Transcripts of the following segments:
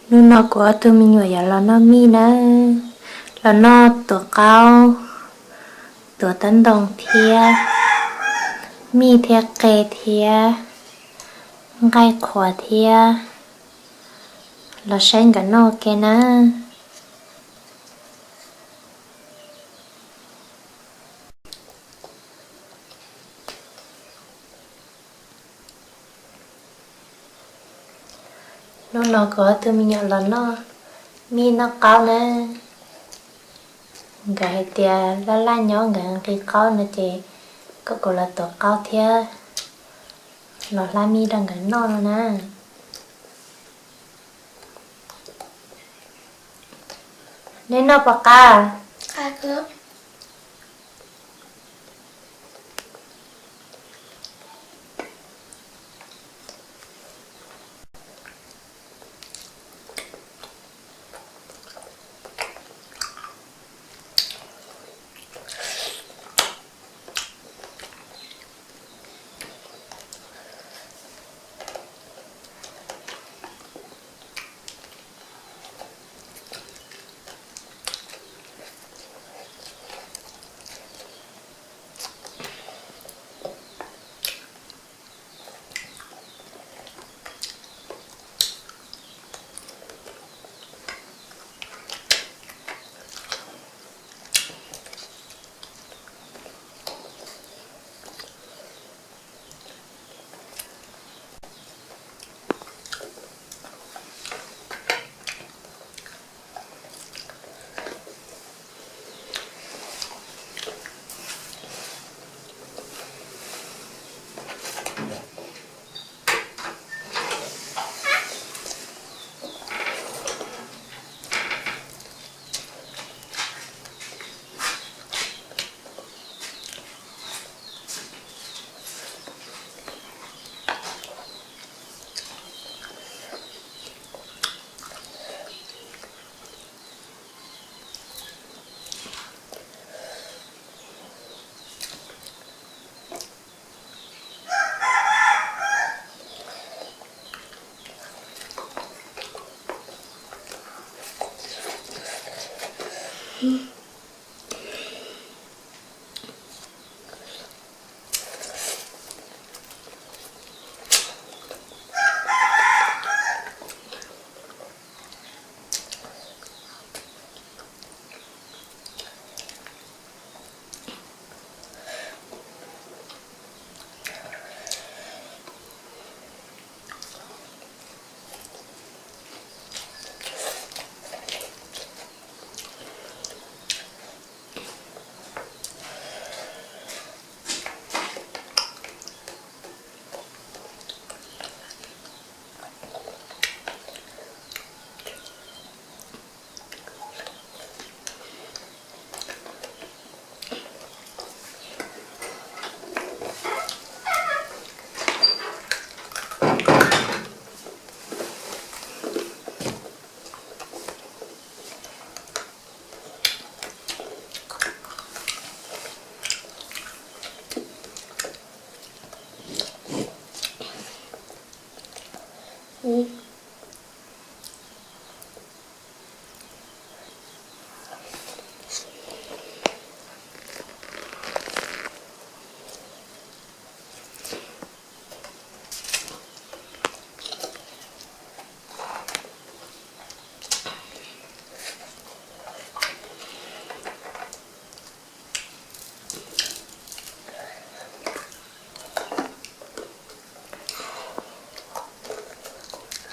Hnub no kuv ob tug me nyuam yuav los noj mij na, los noj tuav qaub, tuav tab ntoo thiab mij thiab qe thiab nqaij qhuav thiab, los saib nkawd noj ua ke na. Hnub no kuv ob tug me nyuam los noj mij noj qaub na. Nkawd hais tias laj laj nyob nkawd nqi qaub no ces koj kuv los tuav qaub thiab los hlab mij rau nkawd noj no na. Neb noj puas qab?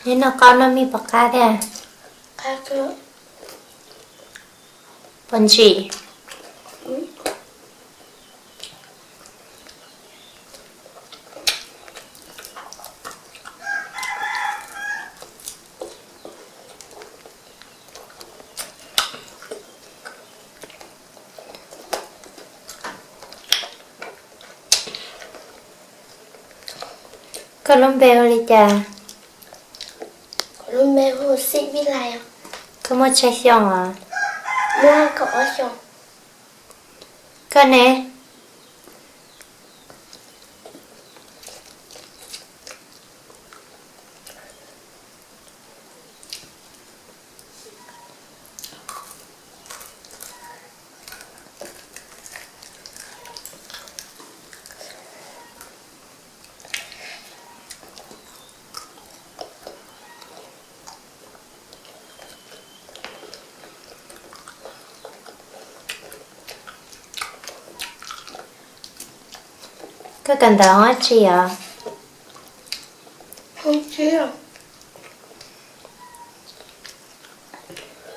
Neb noj qaub noj mij puas qab thiab? Puas ntsim? Koj lub npe hu li cas? Kuv lub npe hu Xib Vij Lais. Koj muaj tsawg xyoo os? Muaj kaum ob xyoos. Koj ne? Koj kawm ntawv ua tsi os?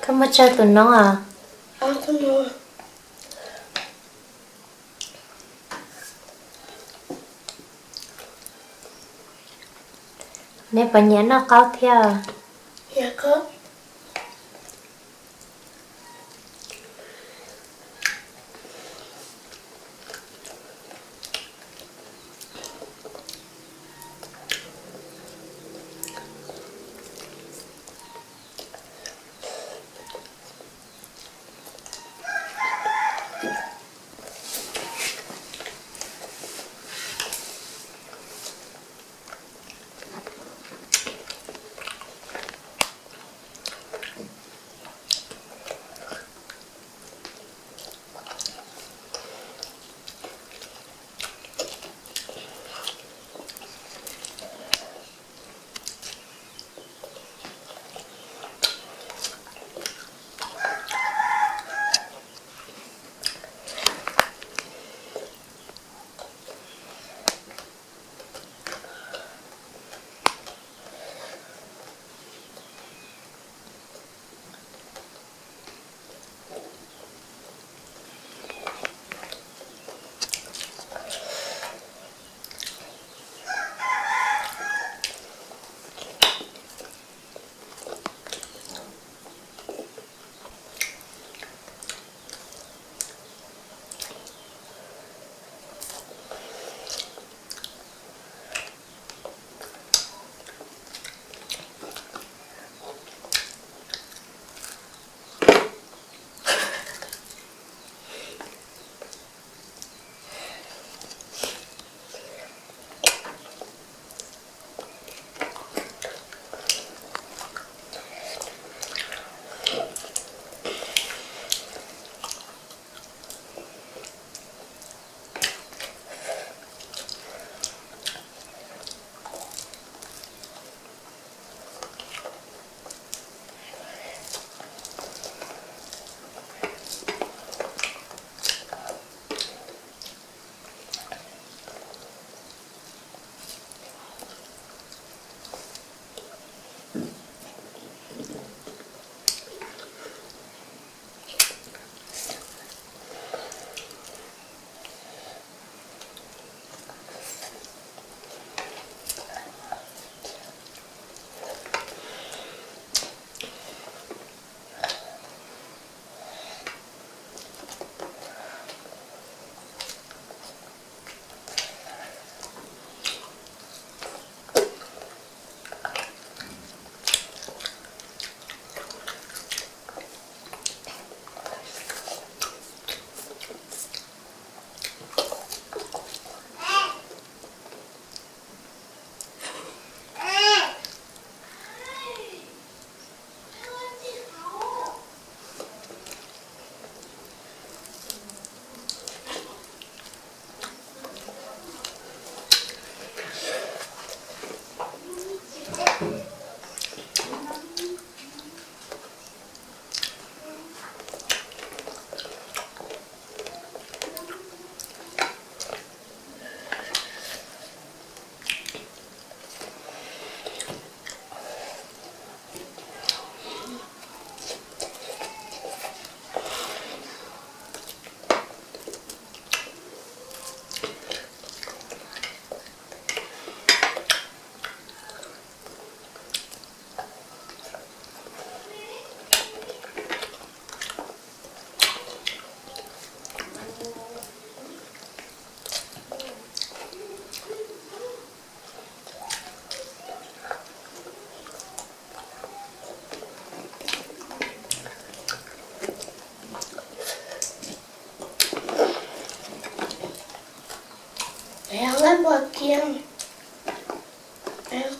Koj muaj tsawg tus noob os? Neb puas nyiam noj qaub thiab?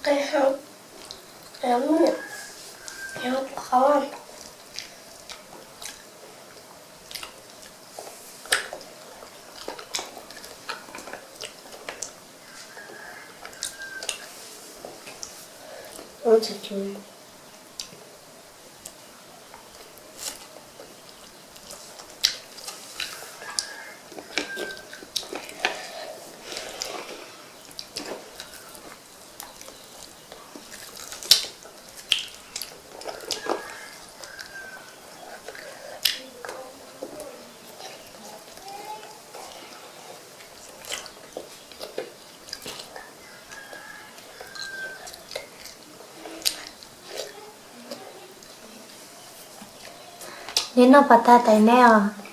Qe hau, qe hau, qe hau, qe hau. Neb noj pas tas tas neb os.